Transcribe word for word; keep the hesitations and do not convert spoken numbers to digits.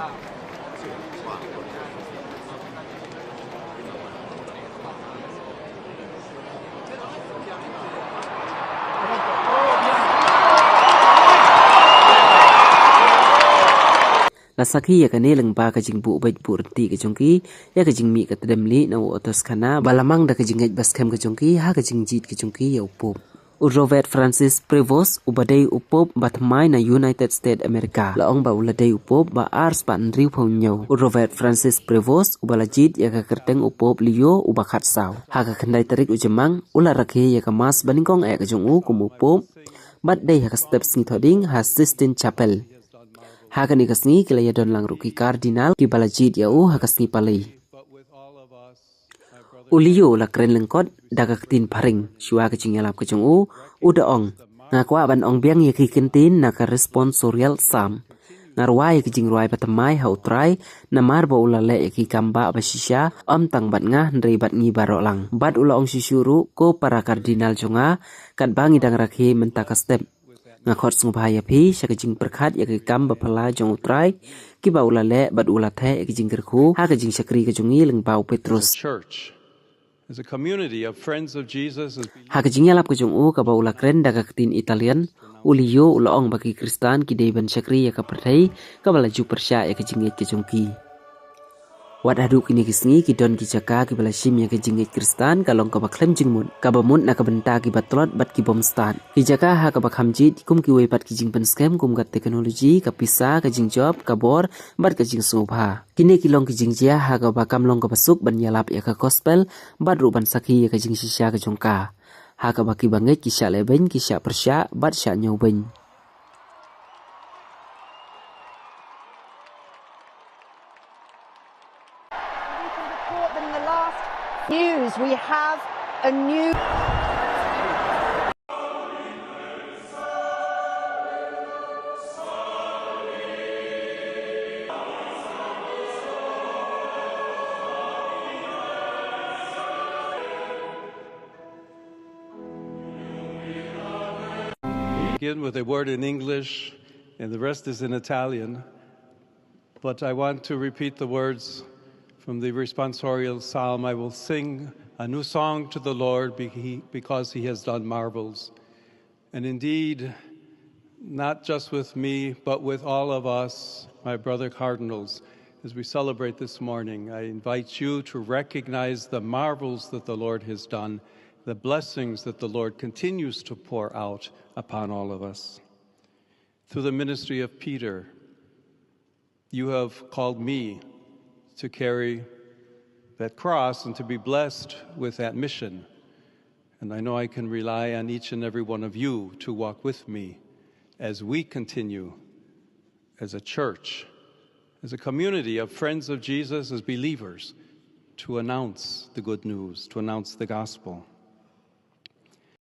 La sakhi ïa kane lyngba ka jingbuh beit buh rynti ka jong ki ïa ka jingmih ka tdem lieh na u Otos Khana ba la mang da ka jingngeit ba skhem ka jong ki ha ka jingjied ka jong ki ïa u Pope. U Robert Francis Prevost, uba dei u Pope ba thymmai na United States America, la ong ba u la dei u Pope ba ar spah hynriew phew hynñiew. U Robert Francis Prevost, uba la jied ïa ka kyrteng u Pope Leo uba khatsaw. Ha ka khyndai tarik u Jymmang, u la rakhe ïa ka Mass ba nyngkong eh ka jong u kum u Pope, bad dei ha ka step sngi Thohdieng ha Sistine Chapel. Ha kane ka sngi ki la ïadon lang ruh ki Cardinal kiba la jied ïa u ha ka sngi Palei. U Leo u la kren lyngkot da ka ktien phareng shuwa ka jingïalap ka jong u, u da ong, nga kwah ban ong biang ïa ki kyntien na ka responsorial psalm. Nga rwai ïa ki jingrwai ba thymmai ha u Trai, namar ba u la leh ïa ki kam ba ba shisha, ym tang bad nga hynrei bad ngi baroh lang. Bad u la ong shisha ruh, ko para Cardinal jong nga, katba ngi dang rakhe mynta ka step, nga khot sngewbha ïa phi sha ka jingpyrkhat ïa ki kam ba phylla jong u Trai kiba u la leh bad u la theh ïa ka jingkyrkhu ha ka jingshakri ka jong ngi lyngba u Petrus. Church, as a community of friends of Jesus, as we Ha ka jingïalap ka jong u kaba u la kren da ka ktien Italian, u Leo u la ong ba ki Khristan ki dei ban shakri ïa ka pyrthei kaba la ju pyrshah ïa ka jingngeit ka jong ki. Wat haduh kine ki sngi ki don ki jaka kiba la shim ïa ka jingngeit Khristan ka long kaba khlem jingmut, kaba mut na ka bynta kiba tlot bad ki bym stad. Ki jaka ha kaba kham jied kum kiwei pat ki jingpynskhem kum ka teknoloji, ka pisa, ka jingjop, ka bor, bad ka jingsngewbha. Kine ki long ki jingjia ha kaba kam long kaba suk ban ïalap ïa ka gospel bad ruh ban sakhi ïa ka jingshisha ka jong ka. Ha kaba kiba ngeit ki shah lehbeiñ, ki shah pyrshah bad shah ñiewbeiñ. We can report that in the last news, we have a new Begin with a word in English, and the rest is in Italian. But I want to repeat the words from the responsorial psalm. I will sing a new song to the Lord be-, he-, because he has done marvels. And indeed, not just with me, but with all of us, my brother cardinals, as we celebrate this morning, I invite you to recognize the marvels that the Lord has done, the blessings that the Lord continues to pour out upon all of us. Through the ministry of Peter, you have called me to carry that cross and to be blessed with that mission. And I know I can rely on each and every one of you to walk with me as we continue as a church, as a community of friends of Jesus, as believers, to announce the good news, to announce the gospel.